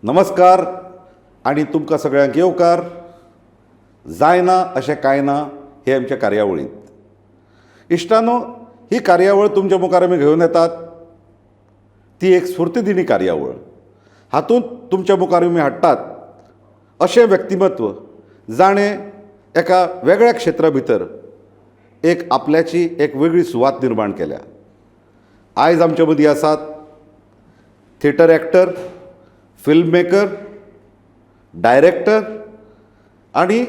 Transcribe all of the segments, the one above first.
नमस्कार आनी तुमकां सगळ्यांक येवकार. जायना अशें कांय ना हे आमच्या कार्यावळींत. इश्टानो, ही कार्यावळ तुमच्या मुखार आमी घेवन येतात ती एक स्फुर्तीदिणी कार्यावळ. हातूंत तुमच्या मुखार आमी हाडटात अशें व्यक्तिमत्व जाणें एका वेगळ्या क्षेत्रा भितर एक आपल्याची एक वेगळी सुवात निर्माण केल्या. आयज आमचे मदीं आसात theatre actor, film maker, director आनी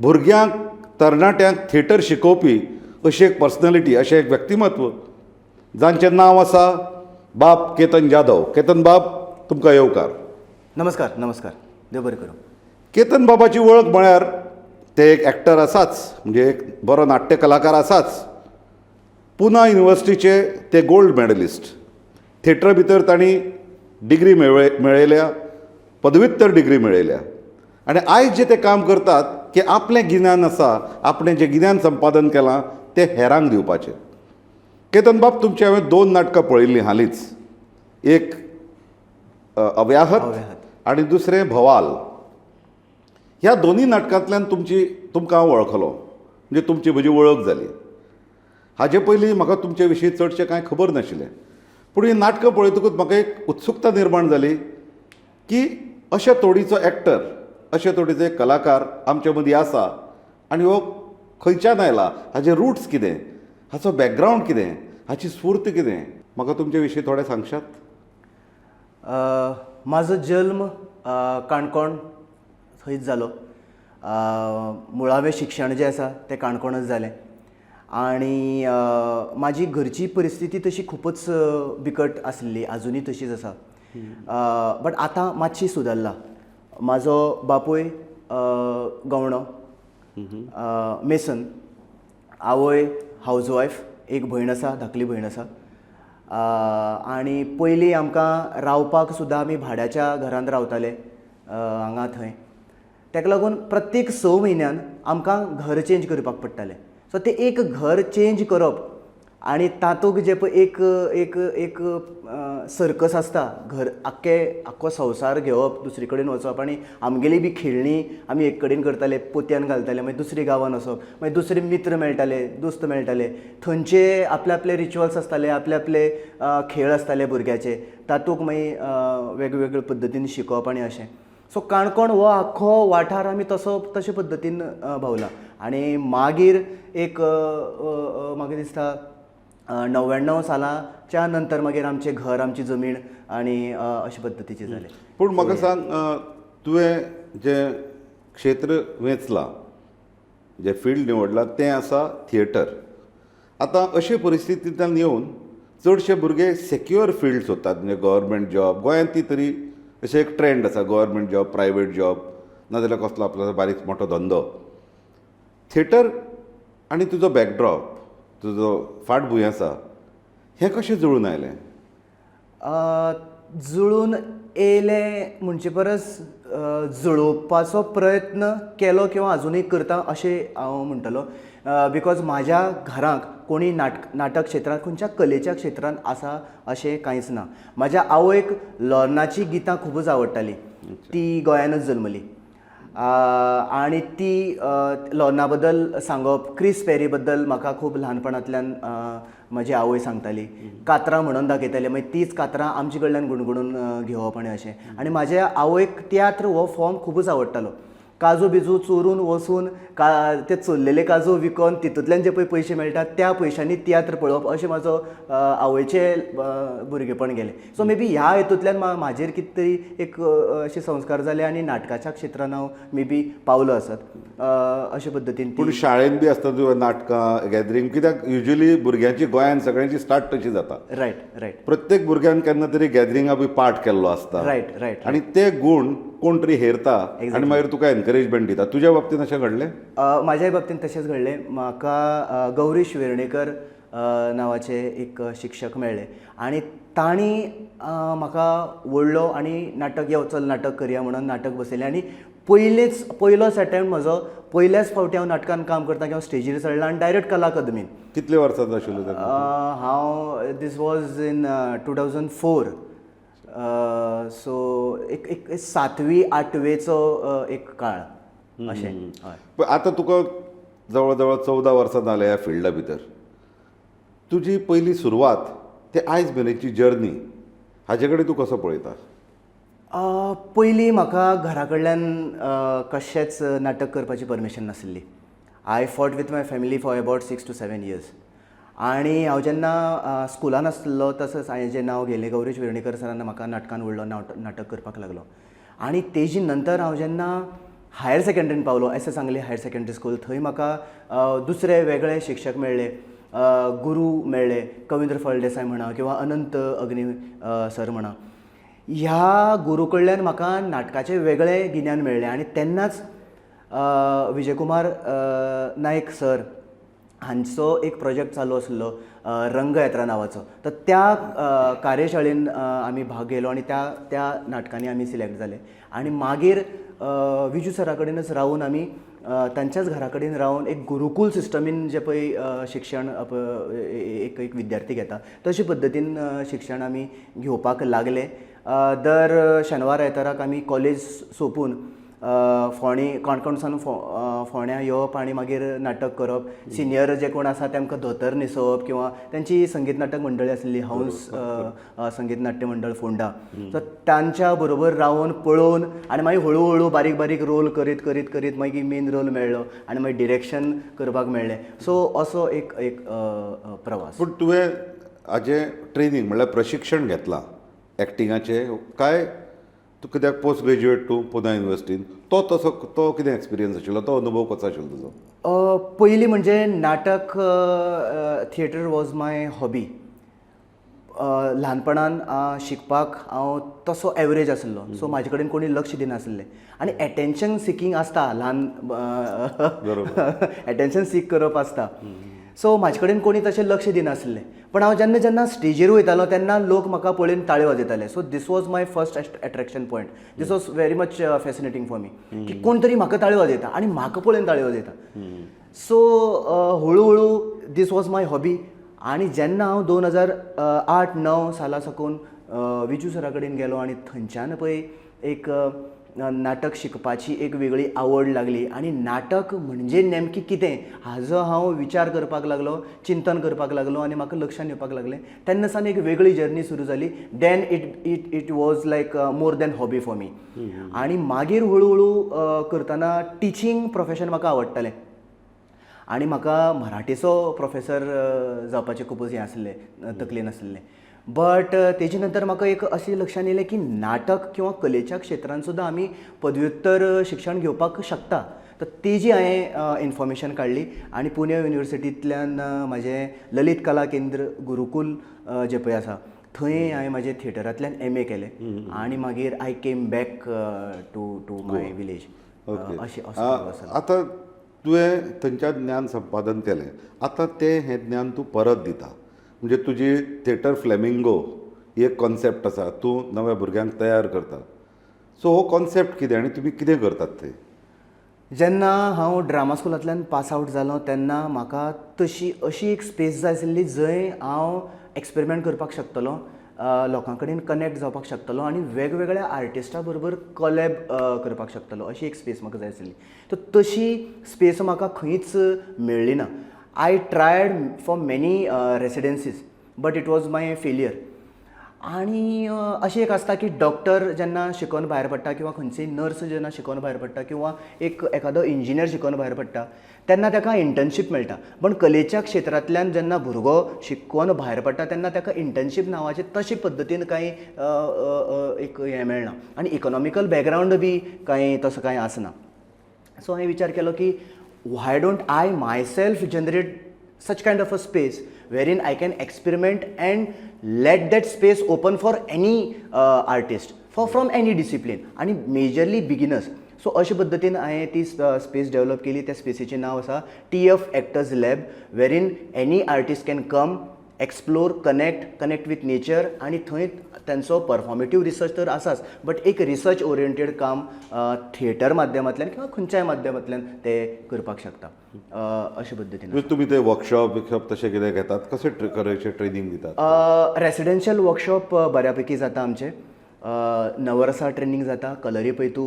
भुरग्यांक तरणाट्यांक थिएटर शिकोवपी अशी एक पर्सनेलिटी, अशें एक व्यक्तिमत्व जांचें नांव आसा बाब केतन जाधव. केतन बाब, तुमकां येवकार. नमस्कार, नमस्कार, देव बरें करूं. केतन बाबाची वळख म्हळ्यार ते एक एक्टर आसाच, म्हणजे एक बरो नाट्य कलाकार आसाच. पुना युनिवर्सिटीचे ते गोल्ड मॅडलिस्ट. थिएटर भितर तांणी डिग्री मेळयल्या, पदव्युत्तर डिग्री मेळयल्या आनी आयज जें ते काम करतात की आपलें गिन्यान आसा, आपणें जें गिन्यान संपादन केलां तें हेरांक दिवपाचें. केतन बाब, तुमचीं हांवें दोन नाटकां पळयल्लीं हालींच, एक अव्याहत अव्याहत. आनी दुसरें भवाल. ह्या दोनूय नाटकांतल्यान तुमकां हांव वळखलो, म्हणजे तुमची म्हजी वळख जाली. हाजे पयलीं म्हाका तुमचे विशीं चडशें कांय खबर नाशिल्लें, पूण हीं नाटकां पळयतकूच म्हाका एक उत्सुकता निर्माण जाली की अशे तोडीचो एक्टर, अशे तोडीचो एक कलाकार आमचे मदीं आसा आनी हो खंयच्यान आयला, हाजे रुट्स कितें, हाचो बॅकग्रावंड कितें, हाची स्फूर्त कितें. म्हाका तुमचे विशीं थोडें सांगशात? म्हाजो जल्म काणकोण थंयच जालो. मुळावें शिक्षण जें आसा तें काणकोणच जालें आनी म्हाजी घरची परिस्थिती तशी खुबूच बिकट आसली, आजुनूय तशीच आसा, बट आतां मातशी सुदारला. म्हाजो बापूय गवणो, मेसन, आवय हावज वायफ, एक भयण आसा, धाकली भयण आसा. आनी पयलीं आमकां रावपाक सुद्दां आमी भाड्याच्या घरांत रावताले हांगा थंय. ताका लागून प्रत्येक 6 म्हयन्यान आमकां घर चेंज करपाक पडटालें. सो तें एक घर चेंज करप आनी तातूंत जें पळय एक एक एक सर्कस आसता, घर आख्खें आख्खो संवसार घेवप, दुसरी कडेन वचप आनी आमगेली बी खेळणी आमी एक कडेन करताले, पोतयान घालताले, मागीर दुसरे गांवान वचप, मागीर दुसरे मित्र मेळटाले, दोस्त मेळटाले, थंयचे आपले आपले रिच्युअल्स आसताले, आपले आपले खेळ आसताले भुरग्याचे, तातूंत मागीर वेगवेगळे पद्दतीन शिकप आनी अशें. सो काणकोण हो आख्खो वाठार आमी तसो तशे पद्दतीन भोंवला. आनी मागीर एक म्हाका दिसता 99 सालाच्या नंतर मागीर आमचें घर, आमची जमीन आनी अशे पद्दतीचें जालें. पूण म्हाका सांग, तुवें जें क्षेत्र वेंचलां, जें फिल्ड निवडलां तें आसा थिएटर. आतां अशे परिस्थितींतल्यान येवन चडशे भुरगे सेक्युअर फिल्ड सोदतात, म्हणजे गव्हर्मेंट जॉब. गोंयांत ती तरी अशें एक ट्रेंड आसा, गव्हर्मेंट जॉब, प्रायवेट जॉब, नाजाल्यार कसलो आपलो बारीक मोठो धंदो. थिएटर आनी तुजो बॅकड्रॉप, तुजो फाटभूंय आसा, हें कशें जुळून आयलें? जुळून येयलें म्हणचे परस जुळोवपाचो प्रयत्न केलो किंवा आजुनूय करता अशें हांव म्हणटलो, because म्हाज्या घरांक कोणी नाटक क्षेत्रांत, खंयच्या कलेच्या क्षेत्रांत आसा अशें कांयच ना. म्हाज्या आवयक लोर्नाची गितां खुबूच आवडटालीं. ती गोंयानूच जल्मली आनी ती लोर्ना बद्दल सांगप, क्रिस पेरी बद्दल म्हाका खूब ल्हानपणांतल्यान म्हजी आवय सांगताली. कातरां म्हणून दाखयताली, मागीर तीच कातरां आमचे कडल्यान गुणगुणून घेवप आनी अशें. आनी म्हाज्या आवयक तियात्र हो फॉर्म खुबूच आवडटालो. काजू बिजू चोरून वचून का ते चोरलेले काजू विकोन तितूंतल्यान जे पळय पयशे मेळटा त्या पयशांनी तियात्र पळोवप, अशें म्हाजो आवयचें भुरगेपण गेलें. सो मे बी ह्या हितूंतल्यान म्हाजेर कितें तरी एक अशे संस्कार जाले आनी नाटकाच्या क्षेत्रान हांव मे बी पावलो आसत अशे पद्दतीन. पूण शाळेंत बी आसता तुवें नाटकां गॅदरींग? कित्याक युजली भुरग्यांची गोंयांत सगळ्यांची स्टार्ट तशी जाता. रायट रायट प्रत्येक भुरग्यान केन्ना तरी गॅदरिंगा बी पार्ट केल्लो आसता रायट रायट आनी ते गूण कोण तरी हेरता आनी मागीर तुका एनकरेजमेंट दिता. तुज्या बाबतींत अशें घडलें? म्हाज्याय बाबतींत तशेंच घडलें. म्हाका गौरीश वेर्णेकर नांवाचे एक शिक्षक मेळ्ळे आनी तांणी म्हाका ओडलो आनी नाटक, यो चल नाटक करया म्हणून नाटक बसयलें. आनी पयलोच अटेम्प्ट म्हजो, पयल्याच फावटी हांव नाटकान काम करता किंवा स्टेजीर चडलां आनी डायरेक्ट कला अकादमीन. कितले वर्सांचो आशिल्लो तेन्ना? हांव, this was in 2004, so एक एक सातवी आठवेचो एक काळ अशें, हय. पण आतां तुका जवळ जवळ 14 वर्सां जाल्या ह्या फिल्डा भितर. तुजी पयली सुरवात ते आयज मेरेनची जर्नी हाजे कडेन तूं कसो पळयता? पयलीं म्हाका घरा कडल्यान कशेंच नाटक करपाची परमिशन नासली. I fought with my family for about 6 to 7 years. आनी हांव जेन्ना स्कुलान आसलो, तसोच हांवें जें नांव घेयलें, गौरेश वेर्णेकर सरान म्हाका नाटकान व्हडलो, नाटक करपाक लागलो. आनी तेजी नंतर हांव जेन्ना हायर सेकंडरीन पावलो, S S Angle higher secondary school, थंय म्हाका दुसरे वेगळे शिक्षक मेळ्ळे, गुरू मेळ्ळे, कविंद्र फळदेसाय म्हणा किंवा अनंत अग्नी सर म्हणा. ह्या गुरू कडल्यान म्हाका नाटकाचें वेगळें गिन्यान मेळ्ळें. आनी तेन्नाच विजयकुमार नायक सर हांचो एक प्रोजेक्ट चालू आसलो, रंगयात्रा नांवाचो. तर त्या कार्यशाळेन आमी भाग घेयलो आनी त्या त्या नाटकांनी आमी सिलेक्ट जाले. आनी मागीर विजू सरा कडेनच रावून, आमी तांच्याच घरा कडेन रावन, एक गुरुकूल सिस्टमीन जें पळय शिक्षण एक एक विद्यार्थी घेता, तशे पद्दतीन शिक्षण आमी घेवपाक लागले. दर शेनवार आयताराक आमी कॉलेज सोंपून फोंडे, काणकोणसान फोंड्यां येवप आनी मागीर नाटक करप. सिनियर जे कोण आसा तेमकां धोतर न्हेसोवप किंवा तेंची संगीत नाटक मंडळी आसली, हंस संगीत नाट्य मंडळ फोंडा, सो तांच्या बरोबर रावन पळोवन आनी मागीर हळू हळू बारीक बारीक रोल करीत करीत करीत मागीर मेन रोल मेळ्ळो आनी मागीर डिरेक्शन करपाक मेळ्ळें. सो असो एक एक अ, अ, प्रवास. पूण तुवें हाजें ट्रेनींग म्हणल्यार प्रशिक्षण घेतलां एक्टिंगाचें काय तूं कित्याक पोस्ट ग्रेज्युएट तूं पुना युनिवर्सिटीन, तो तसो तो कितें एक्सपिरियन्स आशिल्लो, तो अनुभव कसो आशिल्लो तुजो? पयलीं म्हणजे नाटक, theatre was my hobby. ल्हानपणान शिकपाक हांव तसो एवरेज आसलो, सो म्हाजे कडेन कोणी लक्ष दिनासलें आनी एटेन्शन सिकींग आसता ल्हान, एटेन्शन सीक करप आसता. सो म्हाजे कडेन कोणी तशें लक्ष दिनासलें, पण हांव जेन्ना जेन्ना स्टेजीर वयतालो तेन्ना लोक म्हाका पळोवन ताळयो वाजयताले. So this was my first attraction point. This was very much fascinating for me की कोण तरी म्हाका ताळयो वाजयता आनी म्हाका पळोवन ताळयो वाजयता. सो हळू हळू this was my hobby. आनी जेन्ना हांव 2008-9 साला साकून विजू सरा कडेन गेलो आनी थंयच्यान पळय एक नाटक शिकपाची एक वेगळी आवड लागली आनी नाटक म्हणजे नेमकें कितें हाजो हांव विचार करपाक लागलो, चिंतन करपाक लागलो आनी म्हाका लक्षान येवपाक लागलें. तेन्ना सावन एक वेगळी जर्नी सुरू जाली. Then it was like more than hobby for me. आनी मागीर हळू हळू करतना टिचींग प्रोफेशन म्हाका आवडटालें आनी म्हाका मराठीचो प्रोफेसर जावपाचें खुबूच हें आसलें, तकलेन आसलें. बट तेजे नंतर म्हाका एक अशें लक्षान येयलें की नाटक किंवा कलेच्या क्षेत्रान सुद्दां आमी पदव्युत्तर शिक्षण घेवपाक शकता. तर तेजी हांवें इन्फॉर्मेशन काडली आनी पुणे युनिवर्सिटींतल्यान म्हाजें ललीत कला केंद्र गुरुकूल जें पळय आसा, थंय हांवें म्हाजें थिएटरांतल्यान एमए केलें आनी मागीर I came back to my village. अशें असो प्रवास जालो. आतां तुवें थंयच्यान ज्ञान संपादन केलें, आतां तें हें ज्ञान तूं परत दिता. म्हणजे तुजी थिएटर फ्लॅमिंगो ही एक कॉन्सेप्ट आसा, तूं नव्या भुरग्यांक तयार करता. सो हो कॉन्सेप्ट कितें आनी तुमी कितें करतात ते? जेन्ना हांव ड्रामा स्कुलांतल्यान पास आवट जालो तेन्ना म्हाका तशी अशी एक स्पेस जाय आसली जंय हांव एक्सपेरिमेंट करपाक शकतलो, लोकां कडेन कनेक्ट जावपाक शकतलो आनी वेगवेगळ्या आर्टिस्टा बरोबर कॉलेब करपाक शकतलो, अशी एक स्पेस म्हाका जाय आसली. तर तशी स्पेस म्हाका खंयच मेळ्ळी ना. I tried for many residencies, but it was my failure. आनी अशें एक आसता की डॉक्टर जेन्ना शिकोन भायर पडटा किंवा खंयची नर्स जेन्ना शिकोन भायर पडटा किंवा एक एखादो इंजिनियर शिकोन भायर पडटा तेन्ना ताका इंटर्नशीप मेळटा. पण कलेच्या क्षेत्रांतल्यान जेन्ना भुरगो शिकोन भायर पडटा तेन्ना ताका इंटर्नशीप नांवाचें तशे पद्दतीन कांय एक हें मेळना आनी इकॉनॉमिकल बॅकग्रावंड बी कांय तसो कांय आसना. सो हांवें विचार केलो की why don't I myself generate such kind of a space wherein I can experiment and let that space open for any artist for from any discipline आणि majorly beginners. सो अशे पद्दतीन हांवें ती स्पेस डेवलप केली. त्या स्पेसीचें नांव आसा TF Actors Lab, wherein any artist can come, explore, connect with nature. आनी थंय तेंचो परफॉर्मेटीव रिसर्च तर आसाच, बट एक रिसर्च ओरिएंटेड काम थिएटर माध्यमांतल्यान किंवा खंयच्याय माध्यमांतल्यान ते करपाक शकता, अशे पद्दतीन. म्हणजे तुमी ते वर्कशॉप बिकशॉप तशें कितें घेतात? कशें करायचें ट्रेनींग दितात? रेसिडेन्शियल वर्कशॉप बऱ्यापैकी जाता आमचे. नवरसा ट्रेनींग जाता, कलरीपयतू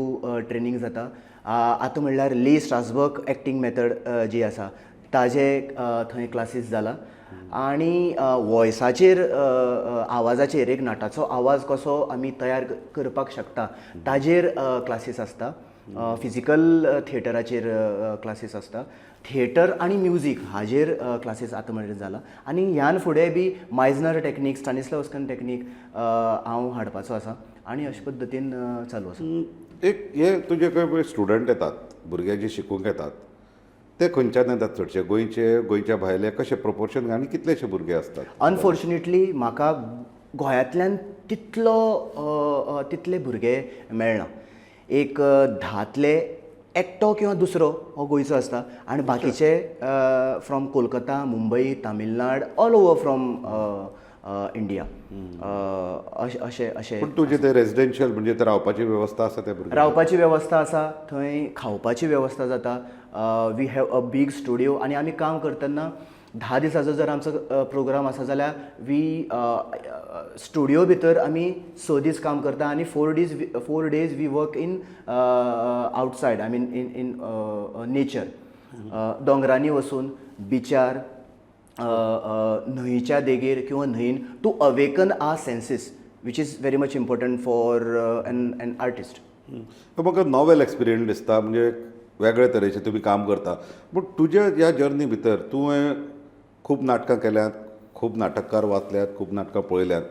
ट्रेनींग जाता. आतां म्हणल्यार ली स्ट्रासबर्ग एक्टींग मेथड जी आसा ताजे थंय क्लासीस जाला आनी वॉयसाचेर, आवाजाचेर, एक नटाचो आवाज कसो आमी तयार करपाक शकता ताजेर क्लासीस आसता. फिजिकल थिएटराचेर क्लासीस आसता. थिएटर आनी म्युजीक हाजेर क्लासीस आतां मेरेन जाला आनी ह्यान फुडें बी मायजनर टॅक्नीक, स्टानिस्लावस्कन टॅक्नीक हांव हाडपाचो आसा आनी अशे पद्दतीन चालू आसा. एक हे तुजे खंय स्टुडंट येतात, भुरगे जे शिकूंक येतात ते खंयच्यान येतात चडशे? गोंयचे, गोंयच्या भायले, कशे प्रोपोर्शन आनी कितलेशे भुरगे आसतात? अनफॉर्च्युनेटली म्हाका गोंयांतल्यान तितलो तितले भुरगे मेळना. एक 10तले एकटो किंवा दुसरो हो गोंयचो आसता आनी बाकीचे from Kolkata, Mumbai, Tamil Nadu, all over from India अशें अशें. पूण तुजें ते रेजिडेन्शियल म्हणजे ते रावपाची वेवस्था आसा त्या भुरग्यांक? रावपाची वेवस्था आसा, थंय खावपाची वेवस्था जाता. We have a big studio आनी आमी काम करतना 10 दिसाचो जर आमचो प्रोग्राम आसा जाल्यार वी स्टुडियो भितर आमी 6 दीस काम करता आनी 4 days we work in outside, I mean in nature. दोंगरांनी वचून, बिचार, न्हंयच्या देगेर किंवा न्हंयन, to awaken our senses, which is very much important for an artist. म्हाका नॉवेल एक्सपिरियन्स दिसता, म्हणजे वेगळे तरेचें तुमी काम करता. पूण तुज्या ह्या जर्नी भितर तुवें खूब नाटकां केल्यांत, खूब नाटककार वाचल्यात, खूब नाटकां पळयल्यांत.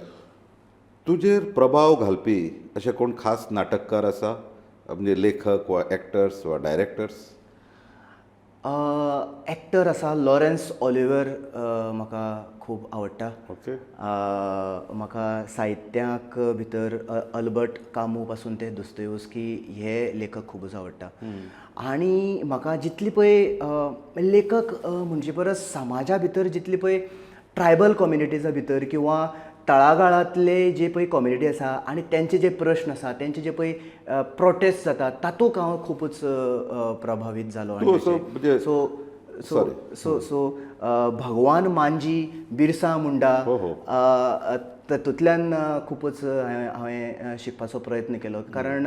तुजेर प्रभाव घालपी अशे कोण खास नाटककार आसा, म्हणजे लेखक वा एक्टर्स वा डायरेक्टर्स? एक्टर आसा, लॉरेन्स ऑलिवर म्हाका खूब आवडटा. म्हाका साहित्याक भितर अल्बर्ट कामू पासून ते दोस्तोयवस्की हे लेखक खुबूच आवडटा. आनी म्हाका जितली पळय लेखक म्हणचे परस समाजा भितर जितली पळय ट्रायबल कम्युनिटीजा भितर किंवा तळागाळांतले जे पळय कम्युनिटी आसा आनी तेंचे जे प्रश्न आसा, तेंचे जे पळय प्रोटेस्ट जाता, तातूंत हांव खुबूच प्रभावीत जालो. तूं असो म्हणजे सो सो सो सो भगवान मांजी, बिरसा मुंडा, हो, हो. तातूंतल्यान खुबूच हांवें शिकपाचो प्रयत्न केलो, कारण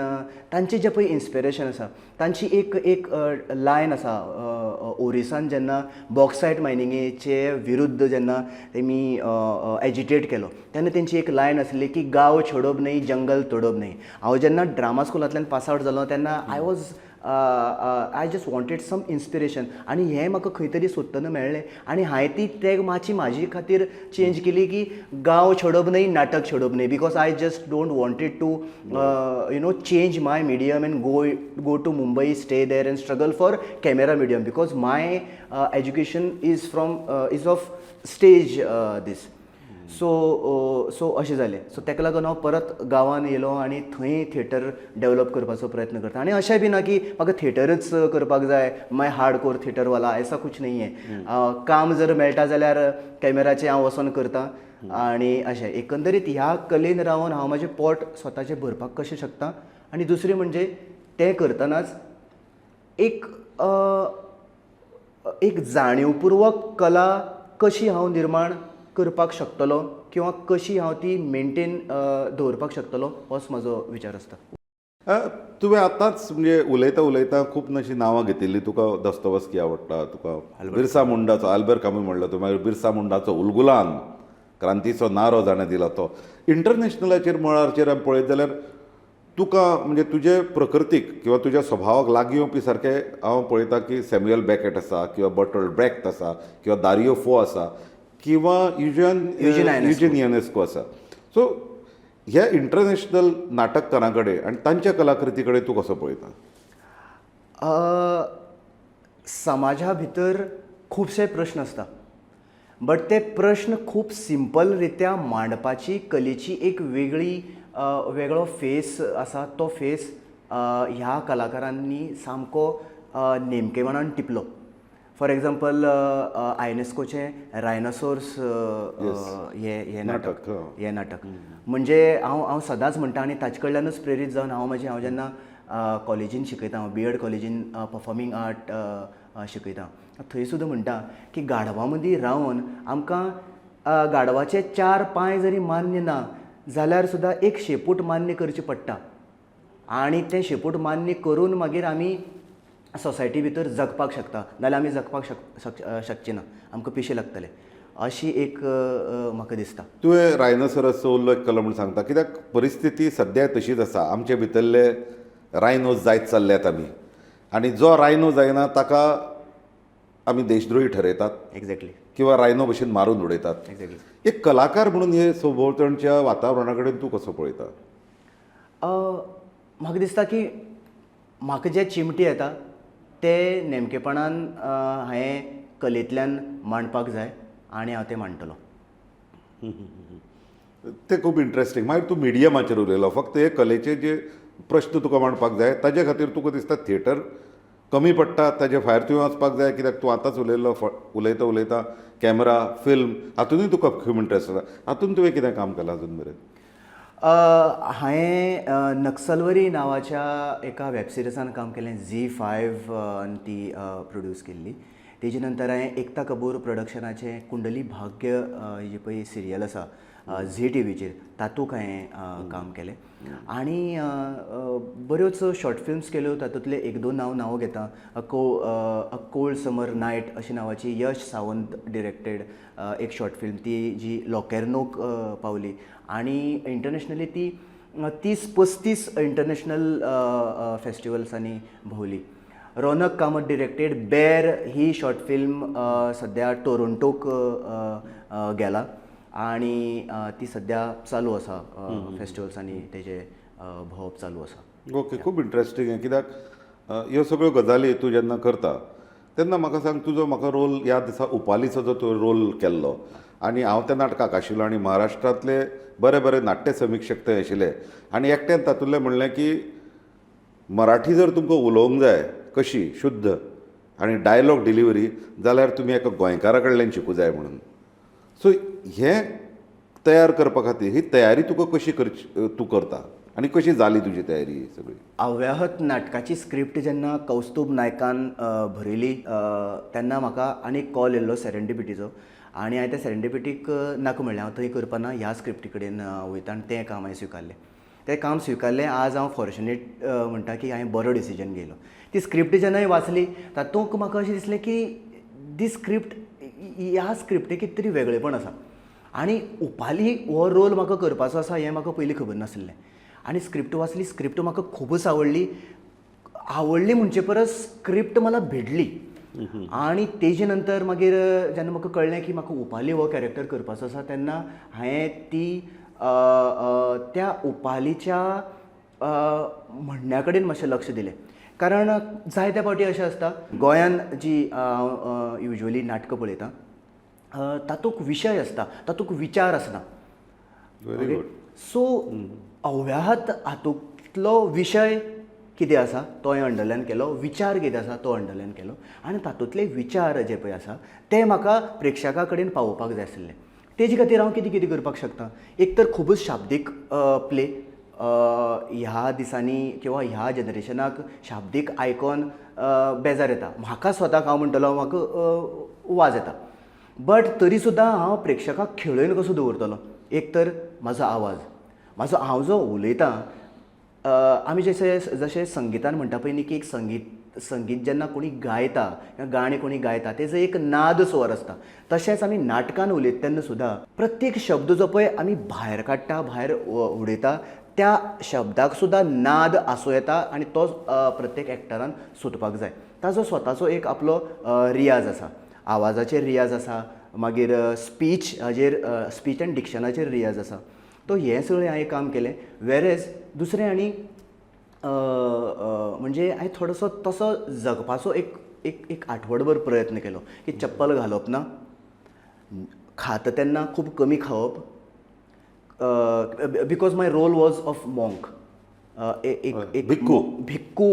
तांचें जें पळय इन्स्पिरेशन आसा, तांची एक एक लायन आसा. ओरिसान जेन्ना बॉक्सायट मायनिंगेचे विरुद्ध जेन्ना तेमी एजिटेट केलो तेन्ना तेंची एक लायन आसली की "गांव छोडप नहीं, जंगल तोडप नहीं". हांव जेन्ना ड्रामा स्कुलांतल्यान पास आवट जालो तेन्ना I just wanted some inspiration आनी हें म्हाका खंय तरी सोदतना मेळ्ळें आनी हांवें ती टॅग मातशी म्हाजी खातीर चेंज केली की "गांव छोडप नहीं, नाटक छोडप नहीं", because I just don't wanted to change my medium and go to Mumbai, stay there and struggle for camera medium, because my education is of stage this. So अशें जालें. सो ताका लागून हांव परत गांवान येयलो आनी थंय थिएटर डेवलप करपाचो प्रयत्न करता. आनी अशें बी ना की म्हाका थिएटरच करपाक जाय, माय हार्ड कोर थिएटरवाला, ऐसा कुछ नहीं है. काम जर मेळटा जाल्यार कॅमेराचें हांव वचोन करता. आनी अशें एकंदरीत ह्या कलेन रावन हांव म्हाजें पोट स्वताचें भरपाक कशें शकता आनी दुसरें म्हणजे तें करतनाच एक एक जाणीवपुर्वक कला कशी हांव निर्माण करपाक शकतलो किंवा कशी हांव ती मेनटेन दवरपाक शकतलो, होच म्हजो विचार आसता. तुवें आतांच म्हणजे उलयता उलयता खूब अशीं नांवां घेतिल्लीं. तुका दस्तोवस्की आवडटा, तुका बिरसा मुंडाचो, आल्बर्ट कामी म्हणलो तूं, मागीर बिरसा मुंडाचो उलगुलान, क्रांतीचो नारो जाणें दिला तो. इंटरनॅशनलाचेर मळाचेर आमी पळयत जाल्यार तुका म्हणजे तुजे प्रकृतीक किंवा तुज्या स्वभावाक लागीं येवपी सारकें हांव पळयता की सॅम्युअल बेकेट आसा किंवा बर्टोल्ट ब्रेख्त आसा किंवा दारियो फो आसा किंवा युजन युजीन आयनेस्को. युजीन युनेस्को आसा. सो ह्या इंटरनॅशनल नाटककारां कडेन आनी तांच्या कलाकृती कडेन तूं कसो पळयता? समाजा भितर खुबशे प्रश्न आसता, बट ते प्रश्न खूब सिंपल रित्या मांडपाची कलेची एक वेगळी वेगळो फेस आसा. तो फेस ह्या कलाकारांनी सामको नेमकेपणान टिपलो. फॉर एग्जाम्पल, आयनेस्कोचें रायनासोर्स हें हें नाटक. नाटक, हय. हें नाटक म्हणजे हांव सदांच म्हणटा आनी ताचे कडल्यानूच प्रेरीत जावन हांव म्हाजें हांव जेन्ना कॉलेजीन शिकयता, हांव बी एड कॉलेजीन परफॉर्मींग आर्ट शिकयता, थंय सुद्दां म्हणटा की गाढवा मदीं रावन आमकां गाढवाचे चार पांय जरी मान्य ना जाल्यार सुद्दां एक शेपूट मान्य करची पडटा आनी तें शेपूट मान्य करून मागीर आमी सोसायटी भितर जगपाक शकता, नाल्यार आमी जगपाक शकचे ना, आमकां पिशें लागतलें अशी एक म्हाका दिसता. तुवें रायनोसरसचो उल्लेख केलो म्हूण सांगता, कित्याक परिस्थिती सद्या तशीच आसा. आमचे भितरले रायनो जायत चल्ल्यात आमी, आनी जो रायनो जायना ताका आमी देशद्रोही ठरयतात. एग्जॅक्टली. किंवा रायनो भशेन मारून उडयतात. एग्जॅक्टली. एक कलाकार म्हणून हे सभोंवतणच्या वातावरणा कडेन तूं कसो पळयता? म्हाका दिसता की म्हाका जे चिमटी येता ते नेमकेपणान हांवें कलेंतल्यान मांडपाक जाय आनी हांव तें मांडटलो. तें खूब इंट्रस्टींग. मागीर तूं मिडियमाचेर उलयलो, फक्त हे कलेचे जे प्रश्न तुका मांडपाक जाय ताजे खातीर तुका दिसता थिएटर कमी पडटा, ताजे भायर तुवें वचपाक जाय, कित्याक तूं आतांच उलयलो, उलयता उलयता कॅमरा फिल्म हातूनय तुका खूब इंट्रस्ट आसा, हातून तुवें कितें काम केलां अजून मेरेन? हांवें नक्सलवरी नांवाच्या एका वेब सिरिजान काम केलें, झी 5 ती प्रोड्यूस केल्ली. तेजे नंतर हांवें एकता कपूर प्रोडक्शनाचें कुंडली भाग्य जी पळय सिरियल आसा झी टीव्हीचेर तातूंत हांवें काम केलें आनी बऱ्योच शॉर्ट फिल्म्स केल्यो. तातूंतले एक दोन हांव नांवां घेता. अ कोल्ड समर नायट अशें नांवाची यश सावंत डिरेक्टेड एक शॉर्ट फिल्म, ती जी लॉकेर्नोक पावली आनी इंटरनॅशनली ती 30-35 इंटरनॅशनल फेस्टिवल्सांनी भोंवली. रौनक कामत डिरेक्टेड बेर ही शॉर्ट फिल्म सद्या टोरंटोक गेला आनी ती सद्या चालू आसा, फेस्टिवल्सांनी तेजें भोंवप चालू आसा. ओके, खूब इंट्रस्टींग हें, कित्याक ह्यो सगळ्यो गजाली तूं जेन्ना करता तेन्ना म्हाका सांग, तुजो म्हाका रोल याद आसा, उपालीचो जो तुवें रोल केल्लो आनी हांव त्या नाटकाक आशिल्लो आनी महाराष्ट्रांतले बरे बरे नाट्य समिक्षक थंय आशिल्ले आनी एकट्यान तातूंतलें म्हणलें की मराठी जर तुमकां उलोवंक जाय कशी शुद्ध आनी डायलॉग डिलिव्हरी जाल्यार तुमी एका गोंयकारा कडल्यान शिकूं जाय म्हणून. सो हें तयार करपा खातीर ही तयारी तुका कशी करची, तूं करता आनी कशी जाली तुजी तयारी ही सगळी? अव्याहत नाटकाची स्क्रिप्ट जेन्ना कौस्तुभ नायकान बरयली तेन्ना म्हाका आनी एक कॉल येयल्लो सेरेंडिपिटीचो आनी हांवें त्या सेरेंडिपिटीक नाका म्हणलें, हांव थंय करपाना, ह्या स्क्रिप्टी कडेन वयता आनी तें काम हांवें स्विकारलें. तें काम स्विकारलें. आज हांव फॉर्च्युनेट म्हणटा की हांवें बरो डिसिजन घेयलो. ती स्क्रिप्ट जेन्ना हांवें वाचली तातूंत म्हाका अशें दिसलें की दी स्क्रिप्ट, ह्या स्क्रिप्टीक कितें तरी वेगळेपण आसा आनी उपाली हो रोल म्हाका करपाचो आसा हें म्हाका पयलीं खबर नासलें. आनी स्क्रिप्ट वाचली, स्क्रिप्ट म्हाका खुबूच आवडली, आवडली म्हणचे परस स्क्रिप्ट मला भिडली. आनी तेजे नंतर मागीर जेन्ना म्हाका कळ्ळें की म्हाका उपाली हो कॅरेक्टर करपाचो आसा तेन्ना हांवें ती त्या उपालीच्या म्हणण्या कडेन मातशें लक्ष दिलें. कारण जायत्या फावटी अशें आसता गोंयान जी हांव युज्युअली नाटकां पळयतां तातूंत विशय आसता, तातूंत विचार आसना. Very good. सो अव्याहत हातूंतलो विशय कितें आसा तो हांवें अंडरलायन केलो, विचार कितें आसा तो अंडरलायन केलो आनी तातूंतले विचार जे पळय आसा ते म्हाका प्रेक्षकां कडेन पावोवपाक जाय आसले. तेजे खातीर हांव कितें कितें करपाक शकता, एक तर खुबूच शाब्दीक प्ले ह्या दिसांनी किंवा ह्या जनरेशनाक शाब्दीक आयकोन बेजार येता. म्हाका स्वताक हांव म्हणटलो म्हाका वाज येता, बट तरी सुद्दां हांव प्रेक्षकाक खेळोवन कसो दवरतलो, एक तर म्हाजो आवाज, म्हाजो हांव जो उलयतां, आमी जशें जशें संगितान म्हणटा पळय न्ही की एक संगीत जेन्ना कोणी गायता किंवा गाणें कोणी गायता तेजो एक नाद स्वर आसता, तशेंच आमी नाटकान उलयता तेन्ना सुद्दां प्रत्येक शब्द जो पळय आमी भायर काडटा, भायर उडयता, त्या शब्दाक सुद्दां नाद आसूं येता आनी तो प्रत्येक एक्टरान सोदपाक जाय. ताजो स्वताचो एक आपलो रियाज आसा, आवाजाचेर रियाज आसा, मागीर स्पीच हाजेर, स्पीच एंड डिक्शनाचेर रियाज आसा. तो हें सगळें हांवें काम केलें. वेरेज दुसरें आनी म्हणजे हांवें थोडोसो तसो जगपाचो एक एक एक आठवडभर प्रयत्न केलो की चप्पल घालप ना, खाता तेन्ना खूब कमी खावप, because my role was of monk, एक एक भिक्खू, भिक्खू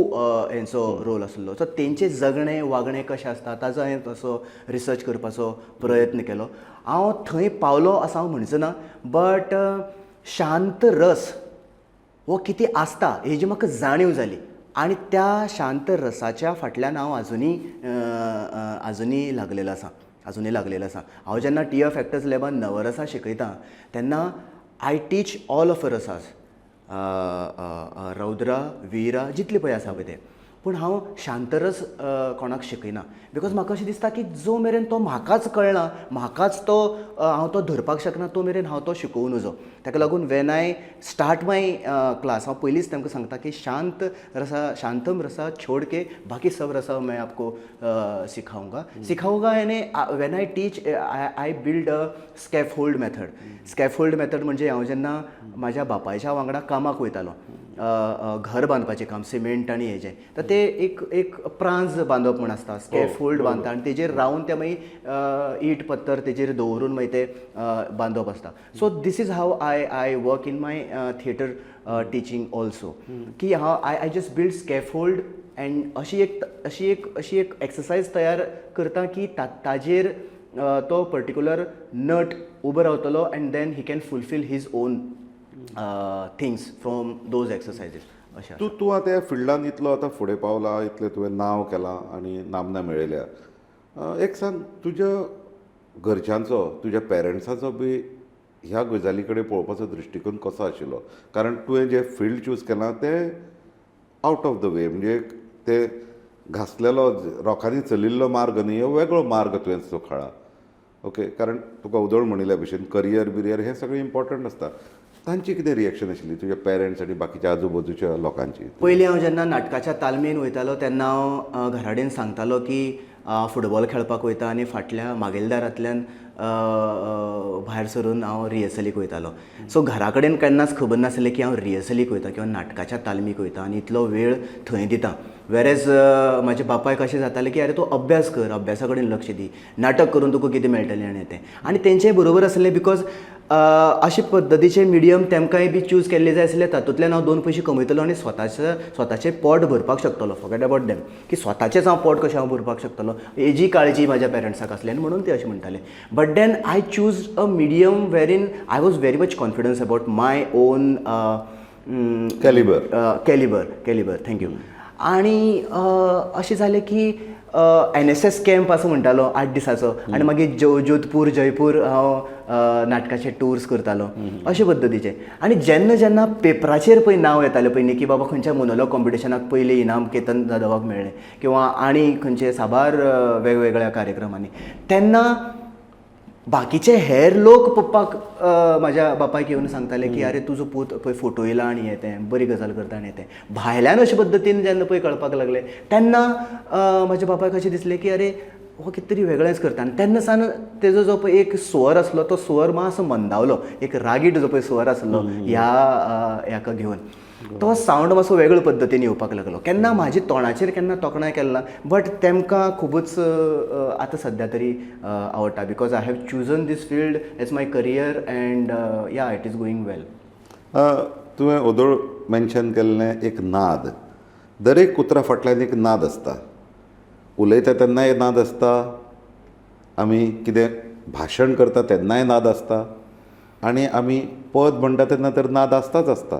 हेंचो रोल आसलो. सो तेंचें जगणें वागणें कशें आसता ताजो हांवें तसो रिसर्च करपाचो प्रयत्न केलो. हांव थंय पावलो असो हांव म्हणचो ना, बट शांत रस हो कितें आसता हेजी म्हाका जाणीव जाली आनी त्या शांत रसाच्या फाटल्यान हांव आजुनूय आजुनूय लागलेलो आसा, आजुनूय लागलेलो आसा. हांव जेन्ना टी एफ एक्टर्स लॅबान नवरसा शिकयता तेन्ना I teach all of rasas, Raudra, Veera, जितले पळय आसा पळय ते, पूण हांव शांतरस कोणाक शिकयना, because म्हाका अशें दिसता की जो मेरेन तो म्हाकाच कळना, म्हाकाच तो हांव तो धरपाक शकना, तो मेरेन हांव तो शिकोवं नजो. ताका लागून when I start my class हांव पयलींच तांकां सांगता की शांत रसा, शांतम रसा छोड के बाकी सब रसा मैं आपको सिखाऊंगा. सिखाऊंगा यानी when I teach I build a scaffold method. Scaffold method म्हणजे हांव जेन्ना म्हाज्या बापायच्या वांगडा कामाक वयतालो, घर बांदपाचें काम, सिमेंट आनी हेजें, तर ते एक एक प्रांज बांदप म्हूण आसता, स्कॅफोल्ड बांदता आनी तेजेर रावन ते मागीर ईट पत्तर तेजेर दवरून मागीर ते बांदप आसता. So this is how I work in my theatre teaching also, की हांव I just build scaffold and अशी एक एक्सरसायज तयार करता की ताजेर तो पर्टिक्युलर नट उबो रावतलो and then he can fulfil his own things from those exercises अशें. तूं तूं आतां ह्या फिल्डान इतलो आतां फुडें पावला, इतलें तुवें नांव केलां आनी नामना मेळयल्या. एक सांग, तुज्या घरच्यांचो, तुज्या पेरंट्साचो बी ह्या गजाली कडेन पळोवपाचो दृश्टिकोन कसो आशिल्लो? कारण तुवें जें फिल्ड चूज केलां तें आवट ऑफ the वे, म्हणजे ते घासलेलो रोखांनी चलिल्लो मार्ग न्ही, हो वेगळो मार्ग तुवें सोखळा. ओके, कारण तुका उदळ म्हणिल्ल्या भशेन करियर बिरियर हें सगळें इम्पॉर्टंट आसता. तांची कितें रिएक्शन आशिल्ली, तुज्या पेरंट्स आनी बाकीच्या आजूबाजूच्या लोकांची? पयलीं हांव जेन्ना नाटकाच्या तालमेन वयतालो तेन्ना हांव घरा कडेन सांगतालो की फुटबॉल खेळपाक वयता आनी फाटल्या मागीलदारांतल्यान भायर सरून हांव रिहर्सलीक वयतालो. सो घरा कडेन केन्नाच खबर नासलें की हांव रिहर्सलीक वयता किंवा नाटकाच्या तालमीक वयता आनी इतलो वेळ थंय दिता. वेरेज म्हाज्या बापायक अशें जातालें की अरे, तूं अभ्यास कर, अभ्यासा कडेन लक्ष दी, नाटक करून तुका कितें मेळटलें आनी तें. आनी तेंचेय बरोबर आसलें, because अशे पद्दतीचे मिडियम तेमकांय बी चूज केल्ले जाय आसले. तातूंतल्यान हांव दोन पयशे कमयतलो आनी स्वताचे स्वताचें पोट भरपाक शकतलो. फॉरगेट अबाउट देम, की स्वताचेंच हांव पोट कशें हांव भरपाक शकतलो हेजी काळजी म्हाज्या पेरंट्साक आसली आनी म्हणून ते अशें म्हणटाले. But then I choose a medium wherein I was very much confidence about my own calibre. Calibre, calibre, thank you. आनी अशें जालें की एनएसएस कॅम्प आसा म्हणटालो 8 दिसाचो आनी मागीर जोधपूर, जयपूर हांव नाटकाचे टूर्स करतालो अशे पद्दतीचे. आनी जेन्ना जेन्ना पेपराचेर पळय नांव येतालें पयलीं की बाबा खंयच्या मोनोलॉग कॉम्पिटिशनाक पयलें इनाम केतन जाधवाक मेळ्ळें किंवा आनी खंयचे साबार वेगवेगळ्या कार्यक्रमांनी, तेन्ना बाकीचे हेर लोक पप्पाक, म्हाज्या बापायक येवन सांगताले की अरे, तुजो पूत पळय फोटो येयला आनी हें तें बरी गजाल करता आनी हें तें. भायल्यान अशे पद्दतीन जेन्ना पळय कळपाक लागलें तेन्ना म्हाज्या बापायक अशें दिसलें की अरे, हो कितें तरी वेगळेंच करता. आनी तेन्ना सान तेजो जो पळय एक स्वर आसलो तो स्वर मातसो मंदावलो. एक रागीट जो पळय स्वर आसलो ह्या ह्याका घेवन, तो सावंड मातसो वेगळे पद्दतीन येवपाक लागलो. केन्ना म्हाज्या तोंडाचेर केन्ना तोखणाय केली ना, बट तेमकां खुबूच आतां सद्या तरी आवडटा, because I have chosen this field as my career and yeah, it is going well. तुवें ओदोळ मेन्शन केल्लें एक नाद. दरेक उतरा फाटल्यान एक नाद आसता. उलयता तेन्नाय नाद आसता, आमी कितें भाशण करता तेन्नाय नाद आसता आनी आमी पद म्हणटा तेन्ना तर नाद आसताच आसता.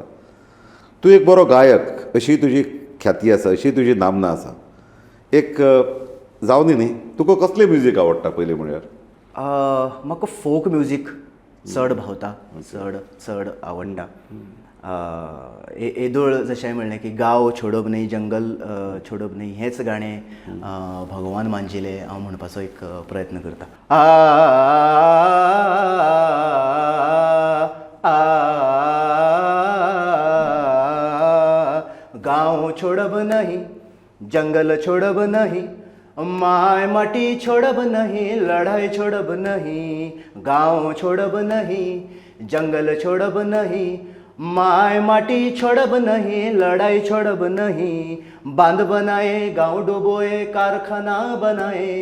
तूं एक बरो गायक अशी तुजी ख्याती आसा, अशी तुजी नामना आसा. एक जावनी न्ही, तुका कसलें म्युजीक आवडटा पयलीं म्हळ्यार? म्हाका फोक म्युजीक चड भावता, चड चड आवडटा. येदोळ जशें हांवें म्हणलें की गांव छोडप न्ही, जंगल छोडप न्ही, हेंच गाणें भगवान मांजिले हांव म्हणपाचो एक प्रयत्न करता. आ आ गांव छोडब नहीं, जंगल छोडब नहीं, my माटी छोडब नहीं, लढाई छोडब नहीं. गांव छोडब नहीं, जंगल छोडब नहीं, my माटी छोडब नहीं, लढाई छोडब नहीं. बांध बनाए, गांव डुबोए, कारखाना बनाए,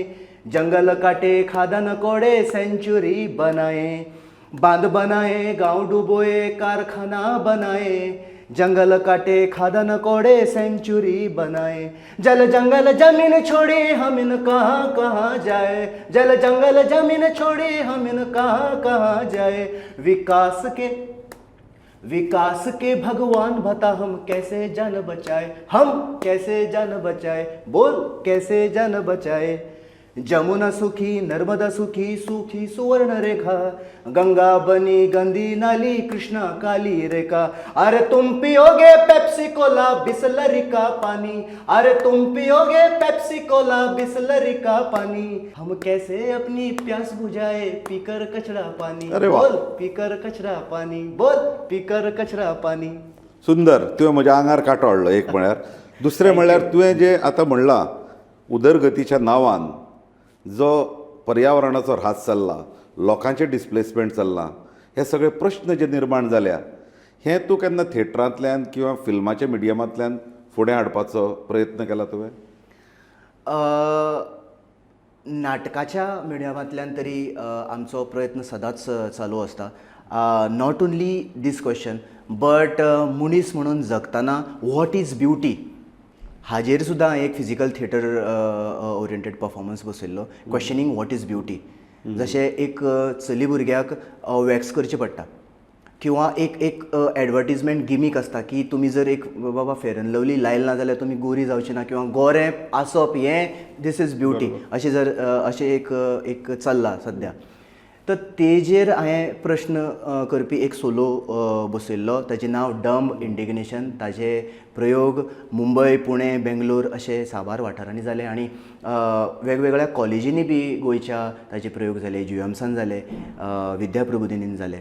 जंगल काटे, खादन कोड़े, सेंचुरी बनाए. बांध बनाए, गांव डुबोए, कारखाना बनाए, जंगल काटे, खादन कोड़े, सेंचुरी बनाए. जल जंगल जमीन छोड़ी हम कहाँ कहाँ जाए, जल जंगल जमीन छोड़ी हम कहाँ कहाँ जाए. विकास के भगवान बता हम कैसे जान बचाए, हम कैसे जान बचाए, बोल कैसे जान बचाए. जमुना सुखी, नर्मदा सुखी, सुखी सुवर्ण रेखा, गंगा बनी गंदी नाली, कृष्णा काली रेखा. अरे तुम पियोगे पेप्सी कोला बिसलरी का पानी, अरे तुम पियोगे पेप्सी कोला बिसलरी का पानी, हम कैसे अपनी प्यास बुझाए पीकर कचरा पानी. अरे वा. बोल पीकर कचरा पानी, बोल पीकर कचरा पानी. सुंदर. तुवें म्हज्या आंगार कांटो हाडलो एक म्हळ्यार. दुसरें म्हळ्यार तुवें जें आतां म्हणलां, उदरगतीच्या नांवान जो पर्यावरणाचो ऱ्हास चल्ला, लोकांचें डिसप्लेसमेंट चल्लां, हे सगळे प्रश्न जे निर्माण जाल्या, हें तूं केन्ना थेटरांतल्यान किंवा फिल्माच्या मिडियमांतल्यान फुडें हाडपाचो प्रयत्न केला तुवें? नाटकाच्या मिडियमांतल्यान तरी आमचो प्रयत्न सदांच चालू आसता. Not only this question but मनीस म्हणून जगतना what is beauty हाजेर सुद्दां एक फिजिकल थिएटर ओरिएंटेड परफॉर्मन्स बसयल्लो, क्वेश्चनींग what is beauty. जशें एक चली भुरग्याक वॅक्स करचें पडटा किंवा एक एक एडवर्टीजमेंट गिमीक आसता की तुमी जर एक बाबा फेर एन लवली लायली ना जाल्यार तुमी गोरी जावची ना किंवा गोरें आसप हें this is beauty अशें जर अशें एक एक चल्लां सद्या, तर तेजेर हांवें प्रश्न करपी एक सोलो बसयल्लो. ताजें नांव डंब इंडिग्नेशन. ताजे प्रयोग मुंबय, पुणे, बेंगलोर अशे साबार वाठारांनी जाले आनी वेगवेगळ्या कॉलेजींनी बी गोंयच्या ताजे प्रयोग जाले. जीएमसान जाले, विद्याप्रबोधिनीन जाले.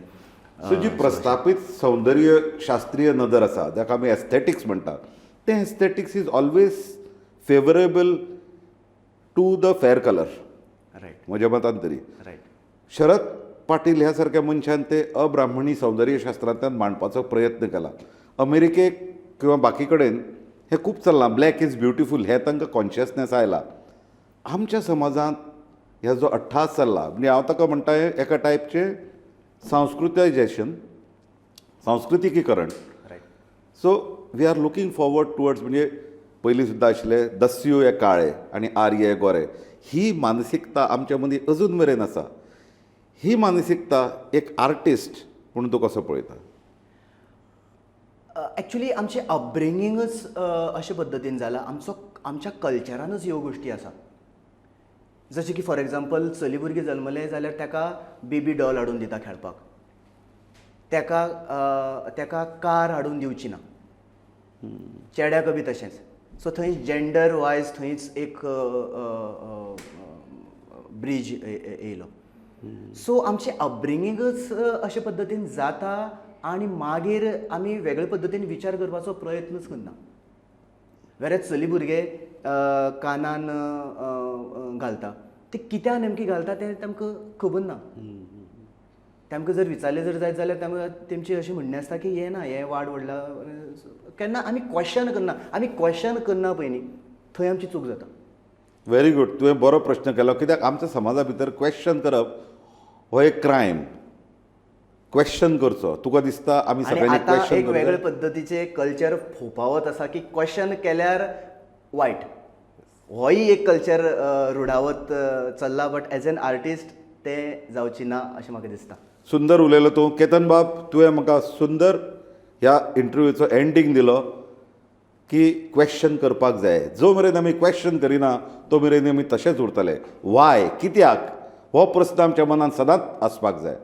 सो जी प्रस्थापीत सौंदर्य शास्त्रीय नदर आसा, जाका आमी एस्थेटिक्स म्हणटा, तें aesthetics is always favourable to the fair colour. म्हज्या मतान तरी. शरद पाटील ह्या सारक्या मनशान ते अब्राह्मणी सौंदर्यशास्त्रांतल्यान मांडपाचो प्रयत्न केला. अमेरिकेक किंवा बाकी कडेन हें खूब चल्लां, ब्लॅक is beautiful हें तांकां कॉन्शियसनेस आयला. आमच्या समाजांत ह्या जो अट्टाहास चल्ला, म्हणजे हांव ताका म्हणटा हें एका टायपचें सांस्कृतायजेशन, सांस्कृतिकीकरण. So we are looking forward towards, म्हणजे पयलीं सुद्दां आशिल्ले दस्यू हे काळे आनी आर्य हे गोरे, ही मानसिकता आमच्या मदीं अजून मेरेन आसा. ही मानसिकता एक आर्टिस्ट म्हणून तूं कसो पळयता? एक्चुली आमचें अपब्रिंगींगच अशे पद्दतीन जालां. आमचो आमच्या कल्चरानूच ह्यो गोश्टी आसा. जशें की फॉर एग्जाम्पल, चली भुरगें जल्मलें जाल्यार ताका बेबी डॉल हाडून दिता खेळपाक, ताका कार हाडून दिवची ना. चेड्याक बी तशेंच. सो थंय जेंडर वायज थंयच एक ब्रीज येयलो. सो आमचें अपब्रिंगींगच अशे पद्दतीन जाता आनी मागीर आमी वेगळे पद्दतीन विचार करपाचो प्रयत्नच करना. वेरेज चली भुरगे कानान घालता, ते कित्याक नेमकी घालता तें तांकां खबर ना. तांकां जर विचारलें जर जायत जाल्यार तांकां तेमचें अशें म्हणणें आसता की हें ना, हें वाड व्हडला. केन्ना आमी क्वेश्चन करना. आमी क्वेश्चन करना पळय न्ही, थंय आमची चूक जाता. Very good. तुवें बरो प्रश्न केलो, कित्याक आमच्या समाजा भितर क्वेश्चन करप हो एक क्रायम. क्वेश्चन करचो तुका दिसता आमी आनी सगळ्यांनी आतां क्वेश्चन एक वेगळे करचो? पद्दतीचें कल्चर फोपावत आसा की क्वेश्चन केल्यार वायट. होय एक कल्चर रुढावत चल्ला, बट एज एन आर्टिस्ट तें जावची ना अशें म्हाका दिसता. सुंदर उलयलो तूं केतन बाब. तुवें म्हाका सुंदर ह्या इंटरव्यूचो एंडींग दिलो की क्वेश्चन करपाक जाय. जो मेरेन आमी क्वेश्चन करिना तो मेरेन आमी तशेंच उरतले. वाय, कित्याक, हो प्रस्न आमच्या मनान सदांच आसपाक जाय.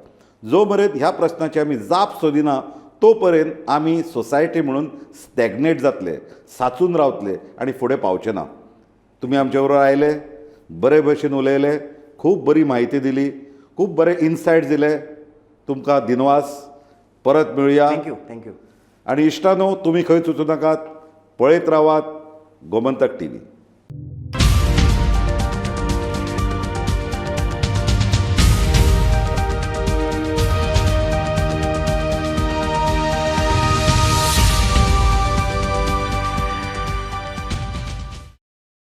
जो मेरेन ह्या प्रस्नाची आमी जाप सोदिना तो पर्यंत आमी सोसायटी म्हणून स्टॅग्नेट जातले, साचून रावतले आनी फुडें पावचे ना. तुमी आमच्या बरोबर आयले, बरे भशेन उलयले, खूब बरी म्हायती दिली, खूब बरे इनसायट दिले. तुमकां दिनवास. परत मेळुया. Thank you, thank you. आनी इश्टानो, तुमी खंयच वचूं नाकात, पळयत रावात गोमंतक टीव्ही.